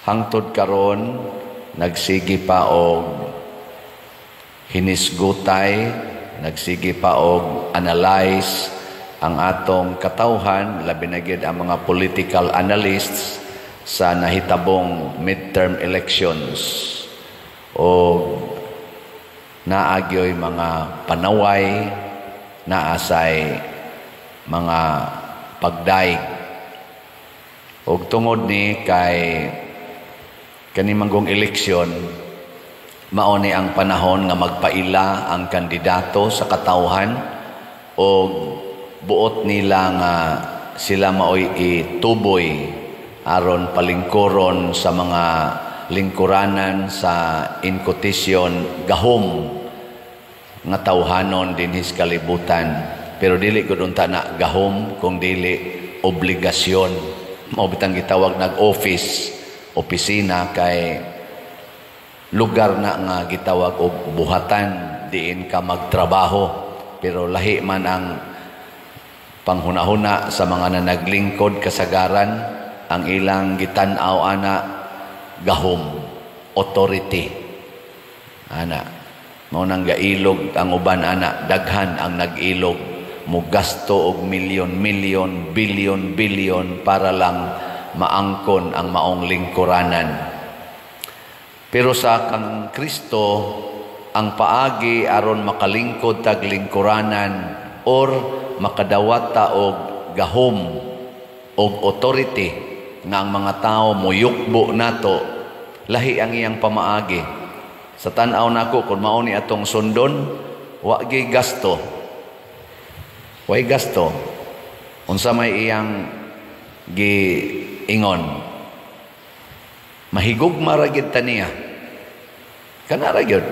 Hangtod karon nagsige pa og hinisgutay, nagsige pa og analyze ang atong katawhan, labi na gyud ang mga political analysts sa nahitabong midterm elections. O naagyoy mga panaway, naasay mga pagdaig. Og tungod ni kay kani manggong eleksyon, mao ni ang panahon nga magpaila ang kandidato sa katawhan og buot nila nga sila maoy ituboy aron palingkuron sa mga lingkuranan sa, in quotation, gahom nga tawhanon dinhi sa kalibutan. Pero dili gud unta na gahom kung dili obligasyon. Mao bitang gitawag nag office, opisina, kay lugar na nga gitawag og buhatan, diin ka magtrabaho. Pero lahi man ang panghunahuna sa mga nanaglingkod kasagaran, ang ilang gitan-aw ana gahom, authority ana. Mao nang gailog ang uban ana, daghan ang nag-ilog, mugasto og milyon milyon, bilyon bilyon para lang maangkon ang maong lingkuranan. Pero sa kang Kristo, ang paagi aron makalingkod tag lingkuranan or makadawat ta og gahom og authority nga ang mga tao moyukbo nato, lahi ang iyang pamaagi. Sa tan-aw nako, kung mao ni atong sundon, wa gyud gasto. Way gasto. Unsa may iyang giingon? Mahigugma ra gyud ta niya. Kana ra gyud.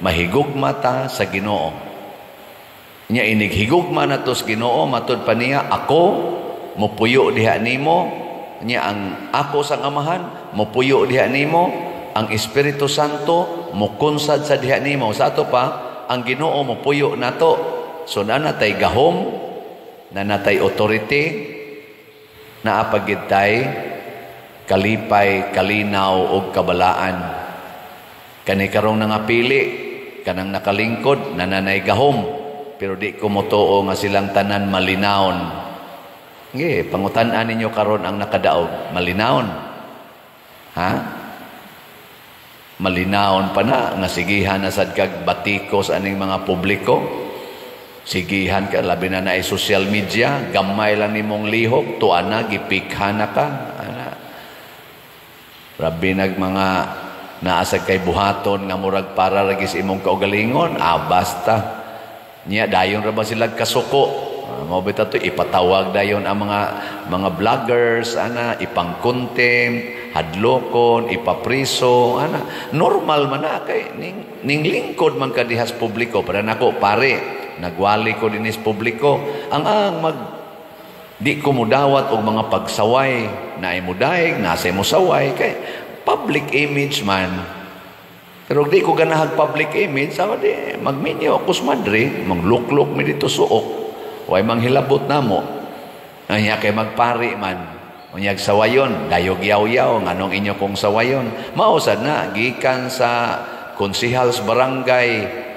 Mahigugma ta sa Ginoo. Nya inig higugma nato sa Ginoo, matud pa niya, ako mopuyo diha nimo, nya ang ako sang Amahan mopuyo diha nimo, ang Espiritu Santo mokonsad sa diha nimo. Sa ato pa, ang Ginoo mopuyo nato. So naa natay gahom, naa natay authority, naa pa gyud tay kalipay, kalinaw ug kabalaan. Kani karong nangapili, kanang nakalingkod, nananay gahom, pero di ko motuo nga silang tanan malinawon. Nge, pangutan-an ninyo karon ang nakadaog, malinawon. Ha? Malinawon pa na nga sigihan na sad kag batikos aning mga publiko. Sigihan ka, labi na na social media, gamay lang nimong lihok, tuan na, gipikha na ka. Ana. Rabi nag mga naasag kay buhaton nga murag para lagi sa imong kaugalingon, basta. Niya, dayon ra ba sila kasuko? Mao bitaw to, ipatawag dayon ang mga vloggers, ana, ipang-contempt, hadlokon, ipapriso, ana. Normal man na kay ning lingkod man ka dihas publiko. Para nako pare, nagwali ko dinis publiko, ang mag di ko mudawat og mga pagsaway, naay mudaig, nasa mo saway kay public image man. Pero di ko ganahag public image, sama di magminyo ako sa madre, magluklok mi dito suok, way manghilabot namo. Anya kay magpari man, unyag sawayon, dayog yaw-yaw, nganong inyo kong sawayon. Mausad na gikan sa konsihal sa barangay,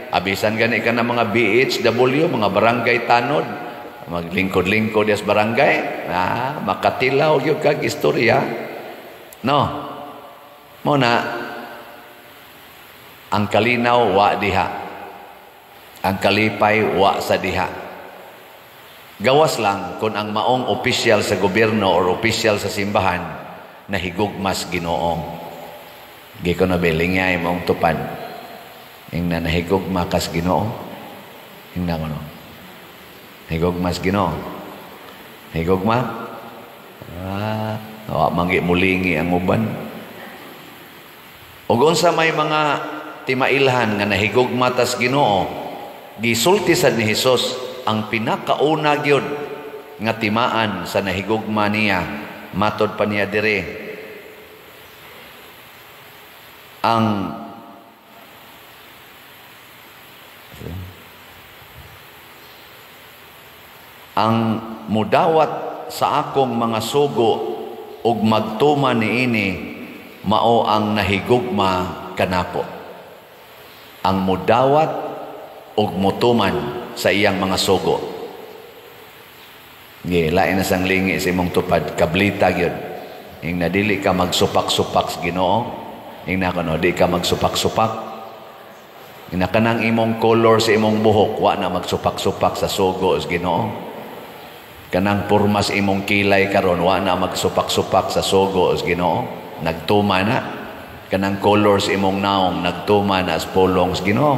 abisan gani ka na mga BHW, mga barangay tanod, maglingkod-lingkod sa barangay, makatilaw gyud kag istorya. No. Mo na ang kalinaw wa diha. Ang kalipay wa sa diha. Gawas lang kung ang maong opisyal sa gobyerno or opisyal sa simbahan nahigugmas Ginoo. Gi ko na bilingay maong tupad. Ing na nahigugma kas Ginoo. Ing na ko no. Higugmas Ginoo. Higugma? Wa manggi mulingi ang uban. Ug unsa may mga timailhan nga nahigugma tas Ginoo, gisulti sad ni Hesus ang pinakauna gyud nga timaan sa nahigugma niya, matod pa niya dire ang mudawat sa akong mga sugo ug magtuman niini, Mao ang nahigugma kanako, ang mudawat ug mutuman sa iyang mga sugo. Ge, lain na sang lingi sa imong tupad, kablita gyud. Ing nadili ka magsupak-supak sa Ginoo, ing na kuno di ka magsupak-supak. Ing kanang imong color sa imong buhok, wa na magsupak-supak sa sugo sa Ginoo. Kanang porma sa imong kilay karon, wa na magsupak-supak sa sugo sa Ginoo. Nagtuma na. Kanang color sa imong naong, nagtuma na sa pulong sa Ginoo.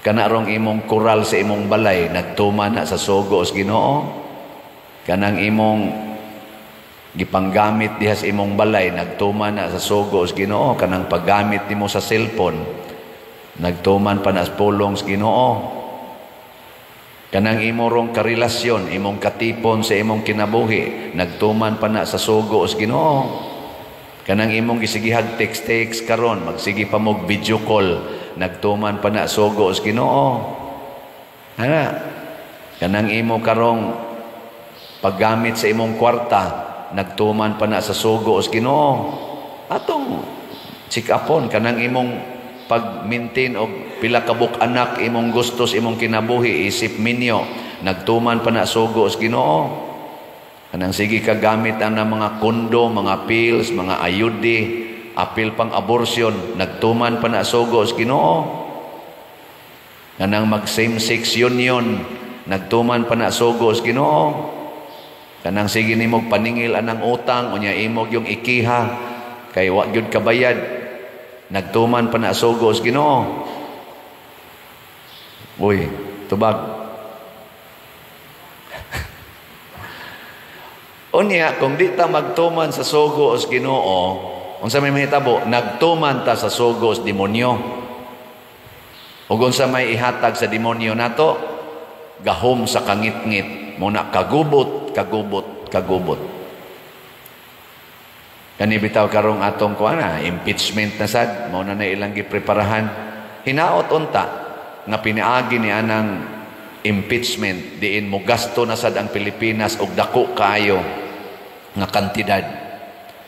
Kana rong imong koral sa imong balay, nagtuma na sa sugo sa Ginoo. Kanang imong gipanggamit diha sa imong balay, nagtuma na sa sugo sa Ginoo. Kanang paggamit nimo sa cellphone, nagtuman pa na sa pulong sa Ginoo. Kanang imo rong karelasyon, imong katipon sa imong kinabuhi, nagtuman pa na sa sugo sa Ginoo. Kanang imong gisigihag text-text karon, magsige pa mog video call, nagtuman pa na sugo sa Ginoo. Ana, kanang imo karong paggamit sa imong kwarta, nagtuman pa na sa sugo sa Ginoo. Atong check-upon kanang imong pag-maintain og pila ka buok anak imong gusto sa imong kinabuhi isip minyo, nagtuman pa na sugo sa Ginoo. Kanang sige ka gamit ang mga kondo, mga pills, mga IUD, apil pang abortion, nagtuman pa na sugo sa Ginoo. Kanang mag same sex union, nagtuman pa na sugo sa Ginoo. Kanang sige nimog paningil anang utang, unya imog yung ikiha kay wa gyud kabayad, nagtuman pa na sugo sa Ginoo. Uy, tubag. Unya, kung di ta magtuman sa sugo sa Ginoo, unsa may mahitabo? Nagtuman ta sa sugo sa demonyo. Ug unsa may ihatag sa demonyo nato? Gahom sa kangitngit. Muna kagubot, kagubot, kagubot. Kani bitaw karong atong kuan na, impeachment na sad, mao na na ilang gipreparahan. Hinaot unta nga piniagi ni anang impeachment diin mo gasto na sad ang Pilipinas og dako kaayo nga kantidad.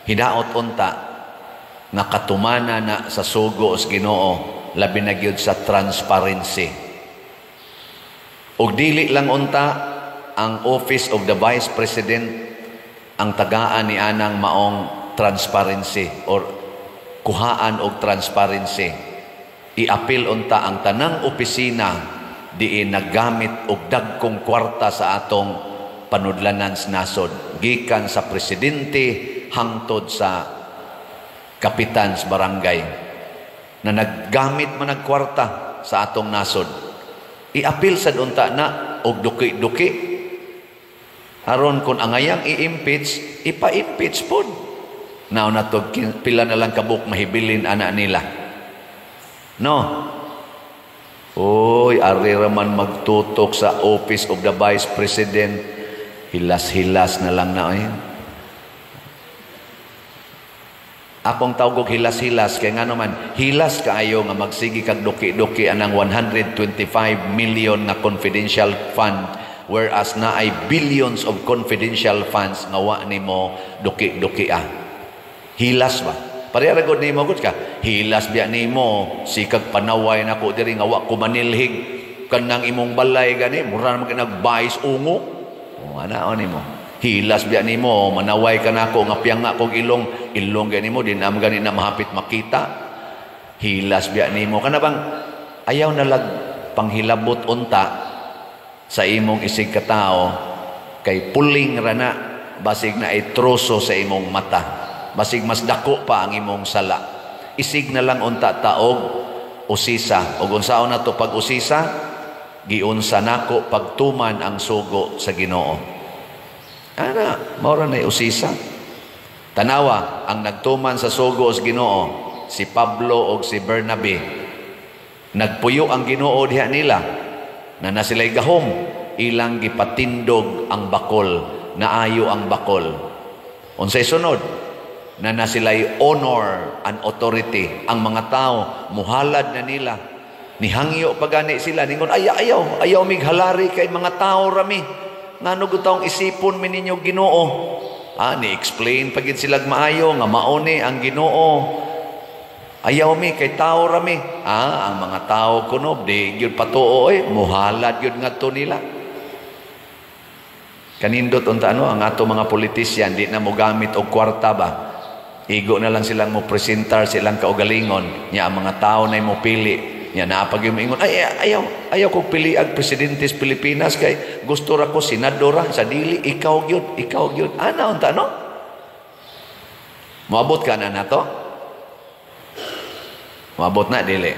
Hinaot unta nga katumana na sa sugo sa Ginoo, labi na gyud sa transparency. Og dili lang unta ang Office of the Vice President ang tagaan ni anang maong transparency or kuhaan og transparency. Iapil unta ang tanang opisina diin naggamit og dagkong kwarta sa atong panudlanan sa nasod, gikan sa presidente hangtod sa kapitan sa barangay na naggamit man og kwarta sa atong nasod. Iapil sad unta na og duki-duki aron kung angayang i-impeach, ipa-impeach pod. Now na to, pila na lang kabuk mahibilin ana nila. No? Oy, ari raman magtutok sa Office of the Vice President. Hilas-hilas na lang na eh. Akong tawgog hilas-hilas kay ngano man hilas kaayo nga magsige kag duki-duki anang 125 million nga confidential fund, whereas naay billions of confidential funds nga wa nimo duki-duki ah. Hilas ba? Pareha ra gud nimo gud ka. Hilas biya nimo sikag panaway nako diri nga wa ko manilhig kanang imong balay gani mura man kay nagbayis ungo. Oh, ana nimo. Hilas biya nimo manaway ka nako nga piyanga kog ilong, ilong gani mo di na gani na mahapit makita. Hilas biya nimo kana bang ayaw na lag panghilabot unta sa imong isig katao kay puling ra na basig na ay troso sa imong mata. Basig mas dako pa ang imong sala. Isig na lang unta taog usisa. Og unsaon na to pag usisa? Giunsa nako pagtuman ang sugo sa Ginoo. Ana, mao ra na usisa. Tanawa ang nagtuman sa sugo sa Ginoo, si Pablo og si Bernabe. Nagpuyo ang Ginoo diha nila na na sila'y gahom, ilang gipatindog ang bakol, naayo ang bakol. Unsay sunod? Na na sila'y honor and authority. Ang mga tao, muhalad na nila. Nihangyo pa gani sila. Ningon, ay, ayaw, ayaw mighalari kay mga tao rami. Ngano gud taong isipon mi ninyo Ginoo. Ah, ni-explain pa gid silag maayo nga mao ni ang Ginoo. Ayaw mi kay tao ra mi. Ah, ang mga tao kuno di gyud patuo oy, muhalad gyud ngadto nila. Kanindot unta ano ang ato mga politisyan, di na mo gamit og kwarta ba. Igo na lang silang mo presentar silang kaugalingon nya ang mga tao na mo pili nya naa pag yung ingon, "Ay, ayaw ayaw kog pili ang presidente sa Pilipinas kay gusto ra ko senador ra." Sa dili, ikaw gyud, ikaw gyud ana unta no. Moabot ka na nato. Moabot na dili.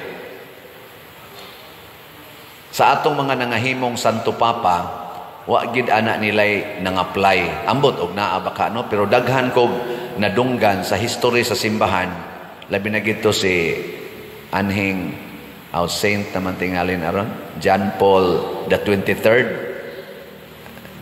Sa atong mga nangahimong Santo Papa, wa gid ana nilay nang-apply. Ambot og naa baka no, pero daghan kog nadunggan sa history sa simbahan, labi na gito si anhing aw saint naman tingalin aron, John Paul the 23rd,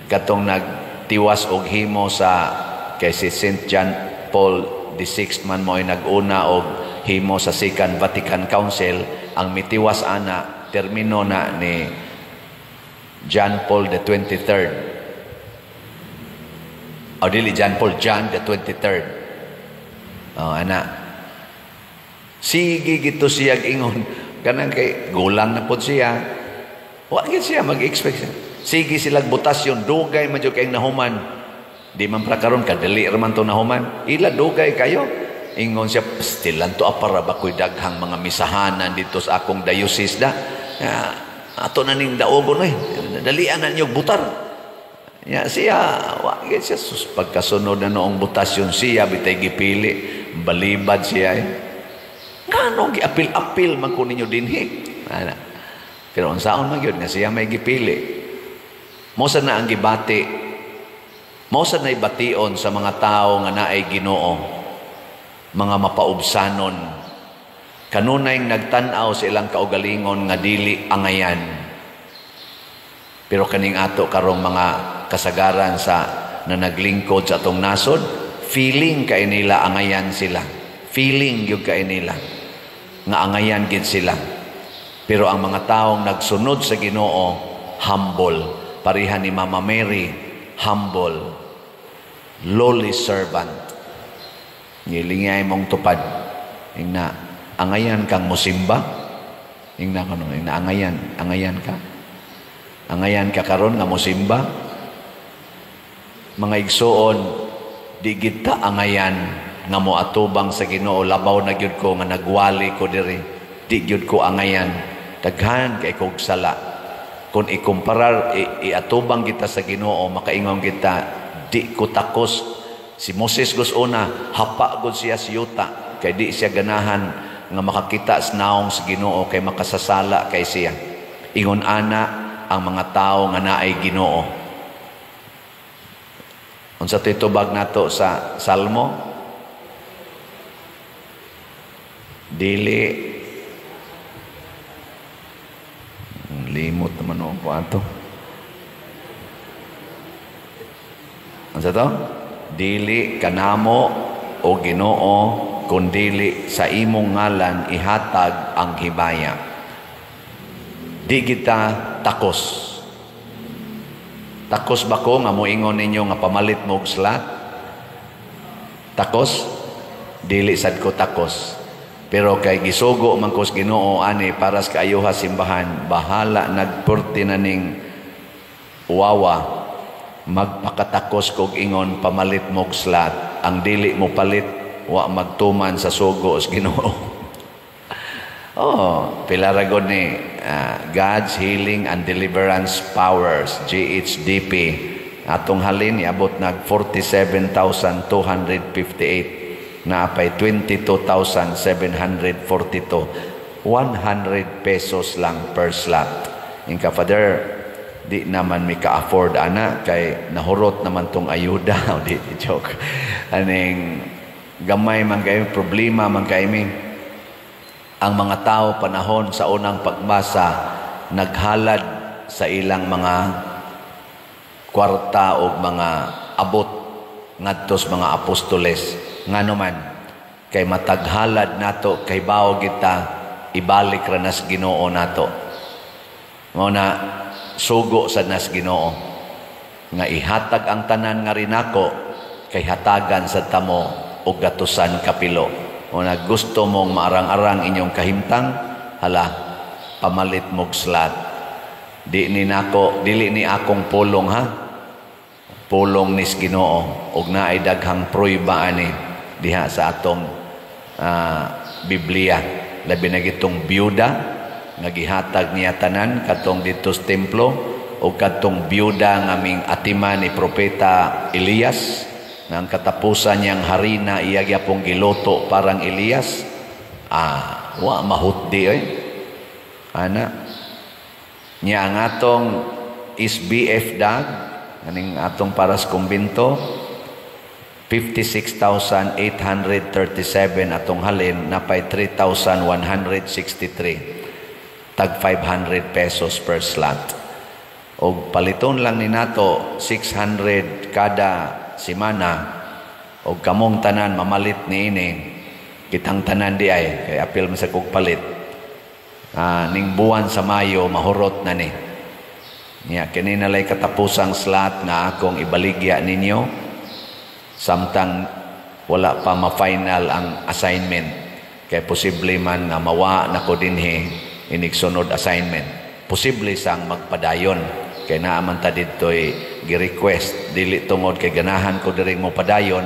katong nagtiwas og himo sa kay si Saint John Paul the Sixth man mo ay nag-una og himo sa Second Vatican Council. Ang mitiwas ana termino na ni John Paul the 23rd. O dili John Paul, John the 23rd. Oh, ana. Sige gito siya ingon kanang kay gulang na pod siya. Wa gid siya mag-expect siya. Sige silag botasyon, dugay man jud kay nahuman. Di man pra karon kadali ra man to nahuman. Ila dugay kayo. Ingon siya, "Still to para ba ko'y daghang mga misahanan dito sa akong diocese da. Ya, ato na ning daogon eh. Dalian na ninyo butar." Ya, siya, wa gid siya sus, pagkasunod na noong botasyon siya bitay gipili, balibad siya eh. Ngano giapil-apil man ko ninyo dinhi. Ana. Pero unsaon man gyud nga siya may gipili. Mao sa na ang gibati. Mao sa na'y bation sa mga tao nga naay Ginoo, mga mapaubsanon. Kanunay nagtan-aw sa ilang kaugalingon nga dili angayan. Pero kaning ato karong mga kasagaran sa na naglingkod sa atong nasod, feeling kay nila angayan sila. Feeling gyud kay nila nga angayan gid sila. Pero ang mga taong nagsunod sa Ginoo, humble. Pareha ni Mama Mary, humble. Lowly servant. Ngilingay mong tupad. Ingna, angayan kang musimba. Ingna kano, ingna angayan, angayan ka. Angayan ka karon nga musimba. Mga igsuon, di gid ta angayan nga moatubang sa Ginoo, labaw na gyud ko nga nagwali ko diri. Di gyud ko angayan. Daghan kay kog sala. Kung ikumparar iatubang kita sa Ginoo, makaingon kita di ko takos. Si Moses gus una, hapa gud siya sa yuta kay di siya ganahan nga makakita sa naong sa Ginoo kay makasasala kay siya. Ingon ana ang mga tao nga naay Ginoo. Unsa to'y tubag nato sa Salmo? Dili limot naman ako ato. Unsa to? Dili kanamo o Ginoo kun dili sa imong ngalan ihatag ang hibaya. Di kita takos. Takos ba ko nga moingon ninyo nga pamalit mo og slat? Takos? Dili sad ko takos. Pero kay gisugo man ko sa Ginoo ani para sa kaayuha simbahan, bahala nagpurti na ning wawa, magpakatakos kog ingon pamalit mo og slat. Ang dili mo palit wa magtuman sa sugo sa Ginoo. Oh, pila ra gud ni God's Healing and Deliverance Powers, GHDP, atong halin iabot nag 47,258, naapay 22,742. 100 pesos lang per slot. Inka, "Father, di naman mi ka-afford ana kay nahurot naman tong ayuda." O di, joke. Aning gamay man kayo, problema man kayo mi. Ang mga tao panahon sa unang pagbasa naghalad sa ilang mga kwarta o mga abot ngadto sa mga apostoles. Ngano man kay mataghalad nato kay bawo kita ibalik ra nas Ginoo nato. Mao na sugo sa nas Ginoo nga ihatag ang tanan nga rinako kay hatagan sa tamo og gatusan kapilo. O na gusto mong maarang-arang inyong kahimtang, hala, pamalit mog slot. Di ni nako, dili ni akong pulong, ha. Pulong nis Ginoo ug naay daghang prueba ani diha sa atong Biblia. Labi na gitong byuda nga gihatag niya tanan katong didto sa templo o kadtong byuda nga ming atiman ni Propeta Elias nga ang katapusan niyang harina iya gyapong giluto parang Elias. Ah, wa mahutdi oy ana niya. Ang atong SBF dag kaning atong para sa kumbento, 56,837 atong halin, napay 3,163, tag 500 pesos per slot. Og paliton lang ni nato 600 kada semana og kamong tanan mamalit niini, kitang tanan di ay kay apil man sa kog palit, ning buwan sa Mayo mahurot na ni niya. Kini na lay katapusang slot nga akong ibaligya ninyo samtang wala pa ma-final ang assignment, kay posible man nga mawa na ko dinhi inig sunod assignment. Posible sang magpadayon kay naa man ta didto'y gi-request. Dili tungod kay ganahan ko diri mo padayon,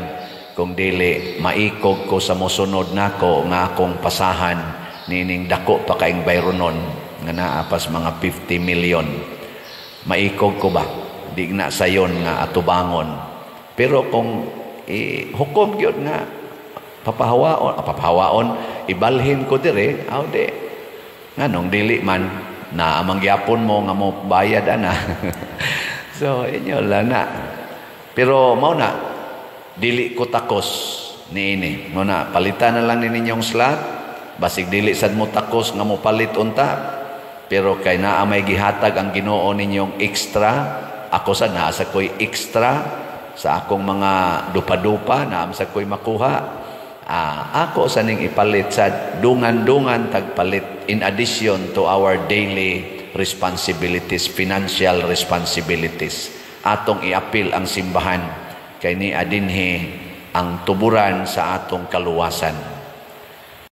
kung dili maikog ko sa mosunod nako nga akong pasahan nining dako pa kaing bayronon nga naa pas mga 50 million. Maikog ko ba, di na sayon nga atubangon. Pero kung hukom gyud nga papahawaon, papahawaon, ibalhin ko dire, aw di nganong dili man na amang gyapon mo nga mo bayad ana. So inyo lang na. Pero mao na, dili ko takos niini. Mo na palitan na lang ni ninyong slot. Basig dili sad mo takos nga mo palit unta, pero kay naa may gihatag ang Ginoo ninyong extra. Ako sad naa sa ko'y extra sa akong mga dupa-dupa, naa sa ko'y makuha. Ako sa ning ipalit sa dungan-dungan tagpalit in addition to our daily responsibilities, financial responsibilities. Atong iapil ang simbahan kay ni adinhi ang tuburan sa atong kaluwasan.